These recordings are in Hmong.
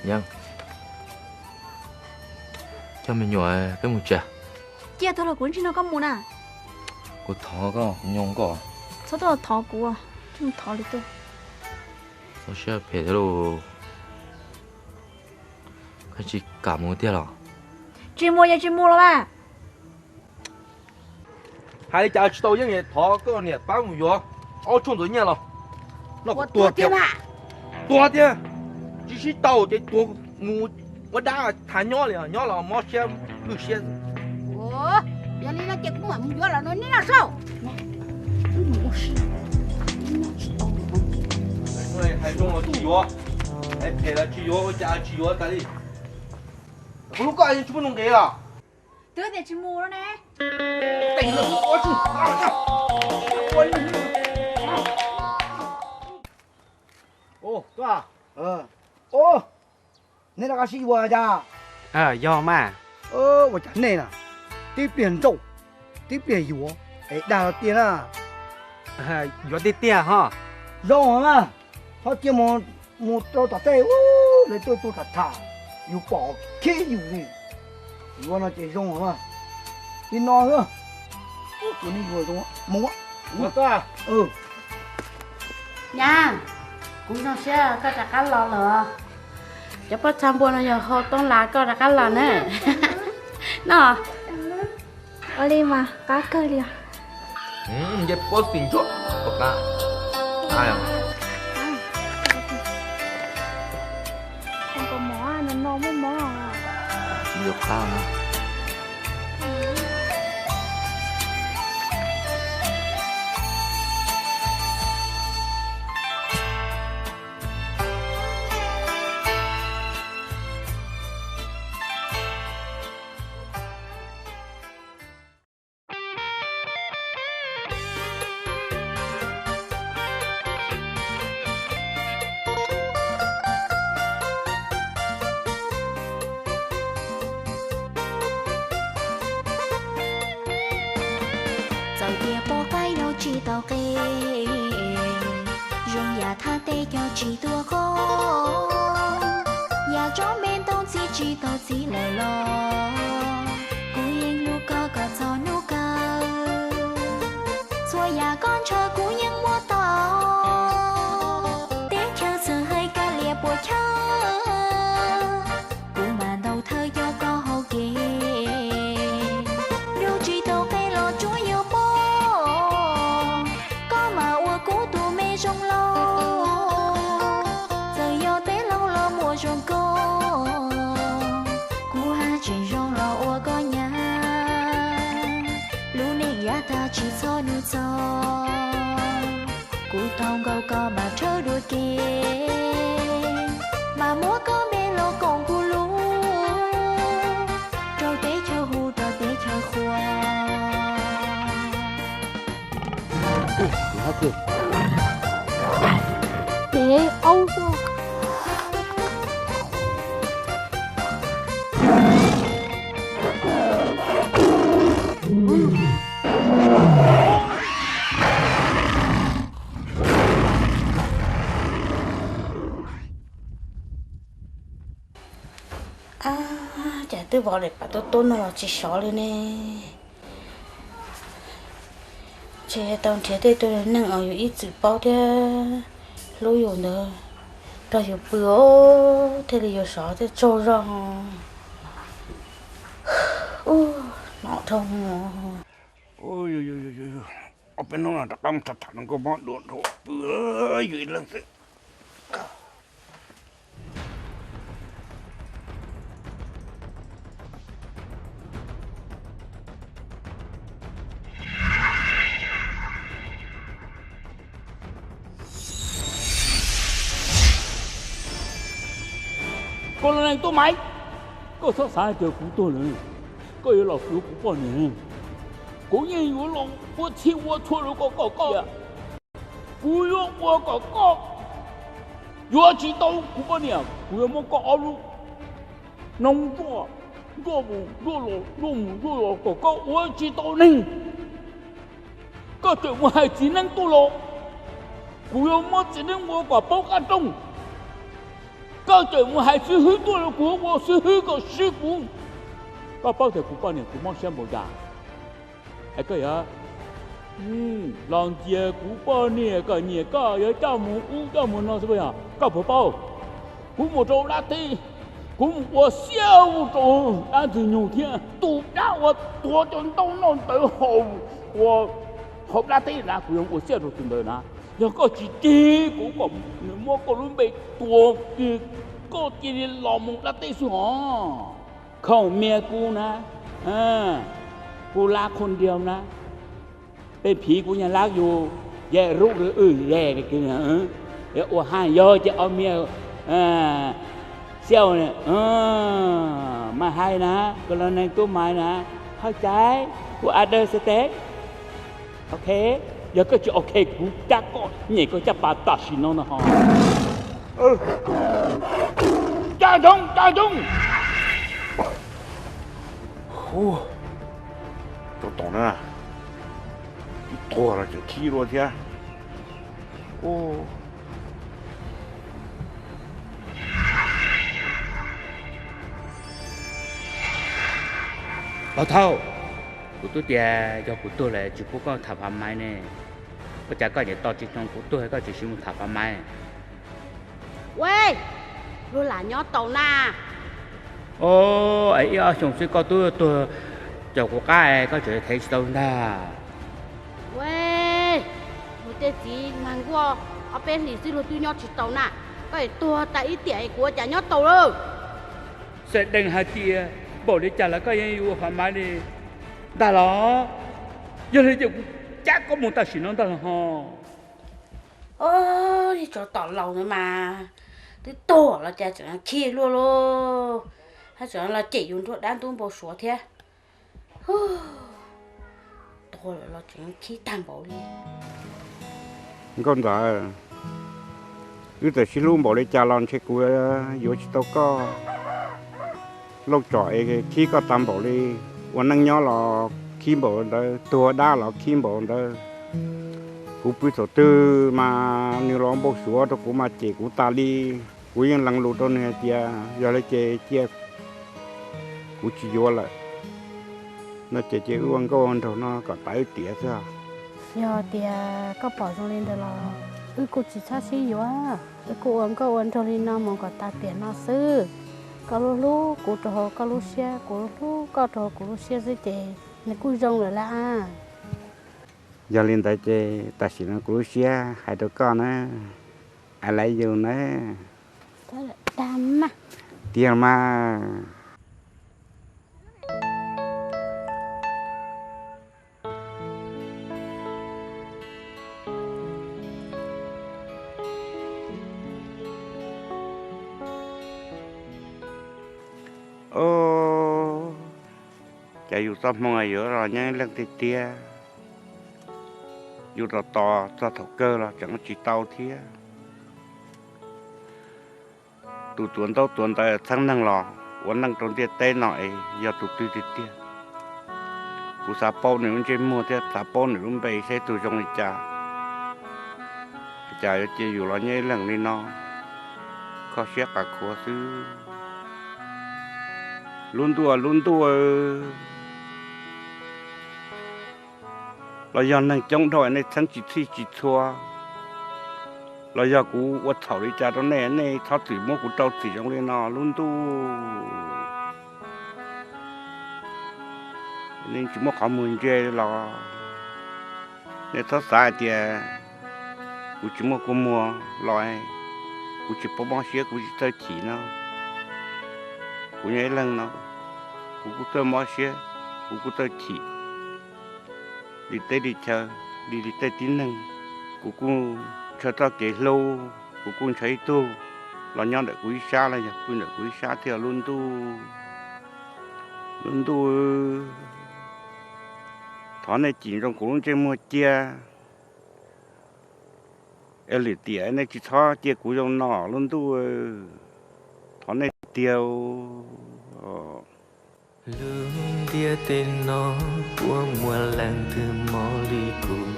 Yeeb, coj me nyuam peb mus tsev. Cia tuag los kuv tsis nrog koj mus na. Kuv thov koj, kuv nyob koj. Txhob tuaj thov kuv, tsis mus thov li tuaj. Txhob siab phem thiab lauj. Koj tsis kam mus tiag los? Tsis mus ces tsis mus los mas. Hais li cas tsis tau, yeej thov koj niam pab mus yuav ob tshuaj ntxuav nyiaj los. No kuv tuag tiag, tuag tiag. Tsis sib tau ces tuag mus ua dab thav nyob li, nyob los mob siab lwj siab. Yog li no ces kuv mam mus yuav los no neb noj saib. Hais zoo los tsis yuav, hais phem los tsis yuav, ua cas tsis yuav tas li. Kuv hlub koj yeej tsis muaj nuj nqis os. Twb tias tsis mus no ne. Neb rov qab sib yuav cas? Yog mas. Ua cas nej na, tib pliag nrauj, tib pliag yuav, es dag los tiag na. Yuav tiag tiag ho. Zoo mas, txhob cia mus rau tom tej, lawv tuaj tuaj tham tham, yus pom khib yus li. Yuav no ces zoo mas. Li no xwb, tus neeg yuav zoo mus. Nyab, kuv zoo siab koj rov qab los lawm. Cov pob txha npua no yog hau toob las koj rov qab los na. No, ua li mas qab kawg li os. Nce pob txha ntsuab, qab. Qab os. Koj mov no no muaj mov. Tsis yuav qab na. Txawm tias poj qaib no tsis tau qe, zoo yam thaj teb chaws tsis tuaj qo, yam tsob me ntoo txi tsis tau txi lawm los, kuv yeej hlub koj kom txog hnub kawg. Txhua yam koj ntshaw kuv yeej muab tau, teb chaws txawm hais kab lias puas chawj, kuv mam ntaus thawj coj koj hauv kev. Yus tsis tau qe los tsuav yus pom, koj mam ua kuv tus me zoo laus. Txawm yog teb laug los muaj zoo koj, kuv haj tseem zoo los ua koj nyab. Lub neej yav tag tsis txhob nug txog, kuv tau nkaus koj mam rhawv dua ke, mam muab koj npe los koom kuv lub, rau teb chaws hu rau teb chaws qhuas. Ces aub xwb. Ab, cas twb vov daim pam tuab tuab no los tsis sov li ne. Ntshe tau nrhiav tej tug neeg uas yus ib txwm paub thiab hlub yus ntawd rau yus pw os, thiaj li yuav sov thiab tsaug zog. Ub, hnov dhau. Ob peb hnub no rov qab mus tham tham no koj mob dua dhau pw yus ib leeg xwb. Koj los neeg tuaj mas, koj txhob xav hais tias kuv tuag lawm, koj yuav los yuav kuv poj niam. Kuv yeej yuav los ua txhij ua txhua rau koj kom koj, kuv yuav ua kom koj yuav tsis tau kuv poj niam. Kuv yuav muab koj ob lub noob nruaj, nruaj mus nruaj los, nruaj mus nruaj los kom koj ua tsis tau neeg. Koj tseem mus hais txiv neeb tuaj los, kuv yuav muab txiv neeb ua kom poob qab rooj. Koj tseem mus hais xib hwb tuaj rau kuv, ua xib hwb kom swb kuv. Koj paub tias kuv poj niam kuv mob siab npaum cas. Es koj yuav los ntxias kuv poj niam kom nyiam koj, yuav coj mus ub coj mus no xwb puas yog? Koj puas paub, kuv mus rau dab teb, kuv mus ua xiab rau dab ntxwg nyoog thiab tus dab uas tuav cov ntaub noj ntawd haus, ua haus dab teb na, kuv yuav ua xiab rau tus ntawd na. Yog koj tsis tig kuv kom nws muab koj lub npe tua, koj cia li los mus dab teb xwb hos. Khoom mias kuv na, kuv lab khoom diav na. Peb phiv kuv nyuag lab yus, yam rub rwg wb, yam ua haj yog ces ob mias xiab mas hais na, kuv los neeg tub mais na, haj cai, kuv a dawb xwb tes. Ok, yog koj tsis ok kuv cab koj nyem koj caj pas tam sim no no ho. Cab ntsoov, cab ntsoov. Tsov tom na, ib tuag los tseem khib dua thiab. Pov thawj, kuv twb tias yog kuv tuag lawm tsis pub koj tham phav maiv ne. Ua cas koj niam to tsis too kuv tuag koj tseem siv mus tham phav maiv? Ua, luag lam nyob tau na. O, es ib ob xyoos xwb koj twb tuag caum kuv qab es koj tseem thev tsis tau ntag. Ua, luag tej txiv mag nkuaj ob peb hlis xwb luag twb nyob tsis tau na. Koj es tuag tas ib tiam es kuv ua cas nyob tau lawm? Xam dees hais tias npaum li cas los koj yeej yuav ua phav maiv li ntag los? Yog li ces kuv cab koj mus tam sim no ntag los ho. Ib tsov tom laus ntawd mas twb tuag los cas tseem khib luaj lauj. Hab tseem los cem yus nruab dab ntub npau suav thiab. Tuag lawm los tseem khib tag npaum li. Nkauj Ntxawm, wb txawm sib hlub npaum li cas los ntshe kuv yuav tsis tau koj lauj tsom es khib koj tag npaum li. Ua neej nyob los khib npaum ntawd, tuag dab los khib npaum ntawd. Kuv pw thaum twg mas nws los npau suav rau kuv mas cem kuv tas li. Kuv yeej lees lus rau nws hais tias yog li ces cia kuv tsis yuav lawm no ces cia wb ua nkauj ua nraug no kom tas wb tiav xwb. Yog tias koj pom zoo li ntawd los wb kuj tsis txhob sib yuav, wb kuj ua nkauj ua nraug li no mus kom tas tiam no xwb. Koj lub hlub kuv rau hauv koj lub siab, kuv lub hlub koj rau hauv kuv lub siab xwb ces nws kuj zoo lawm lauj. Yog li ntawd ces tam sim no kuv lub siab hais rau koj na, I love you na. Tiag mas. Ces yus txoj hmoo yuav los nyob ib leeg tiag tiag, yus tos tos txog thaum kawg los tseem tsis tau thiab. Tus tuav ntaub tuav ntawv txheeb neeg los ua neej rau ntiaj teb no es yog tus twg tiag tiag? Kuv xav paub nws lub ntsej muag thiab xav paub nws lub npe seb tus zoo li cas. Cas yuav cia yus los nyob ib leeg li no, kho siab qas khuav xwb. Lub ntuj, lub ntuj, los yog neeg coob dhau nej txheeb tsis txhij tsis txhua, los yog kuv ua txhaum li cas rau nej, nej txhob txwm muab kuv rau txim zoo li no lub ntuj. Nej tsis muaj qhov muag ntse los nej txhob xav hais tias kuv tsis muaj kua muag los kuv tsis paub mob siab, kuv tsis txawj chim no. Kuv nyob ib leeg no, kuv kuj txawj mob siab, kuv kuj txawj chim li teb li chaw, li li tej tib neeg. Kuv kuj ntshaw txoj kev hlub, kuv kuj ntshaw ib tug los nyob ntawm kuv ib sab los yog pw ntawm kuv ib sab thiab lub ntuj. Lub ntuj, thov nej cim ntsoo kuv lub ntsej muag cia, es lwm tiam nej tsis txhob cia kuv zoo no lub ntuj. Thov nej tiag. Lub ntiaj teb no puas muaj leej twg mob li kuv,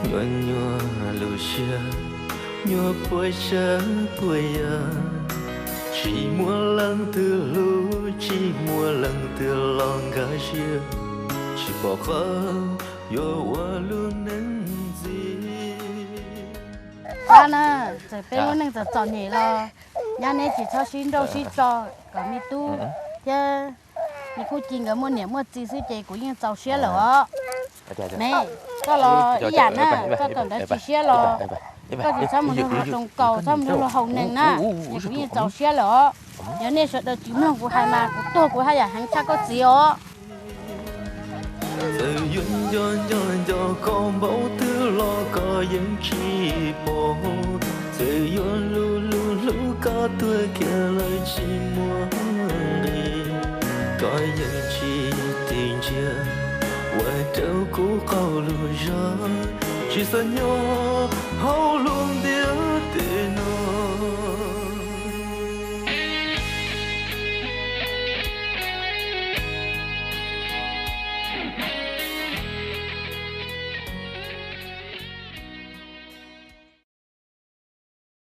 nyuaj nyuaj lub siab, nyuaj puas tsawg puas yog. Tsis muaj leej twg hlub, tsis muaj leej twg los nkag siab, tsis pom qab yuav ua lub neej ntxiv. Ab na, txawm peb lub neej txom txom nyem los nyab neb tsis txhob sib nrauj sib tso kom me tub thiab me khub ci nkawd muaj niam muaj txiv xwb ces kuv yeej txaus siab lawm os. Me, koj los ib yam na, koj thaum ntawd tsis siab los koj tsis txhob mus nrog luag roos kaus, txhob mus nrog luag haus nees na, ces kuv yeej txaus siab lawm os. Yog nej sawv daws tsis mloog kuv hais mas kuv tuag kuv haj yam heev tshaj koj txiv os. Txawm yuav nco nco nco koj npaum twg los koj yeej tsis pom, txawm yuav hlub hlub hlub koj tuag kiag los tsis muaj nqis, koj yeej tsis tig ntsia ua rau kuv qaug lub zog, tsis xav nyob hauv lub ntiaj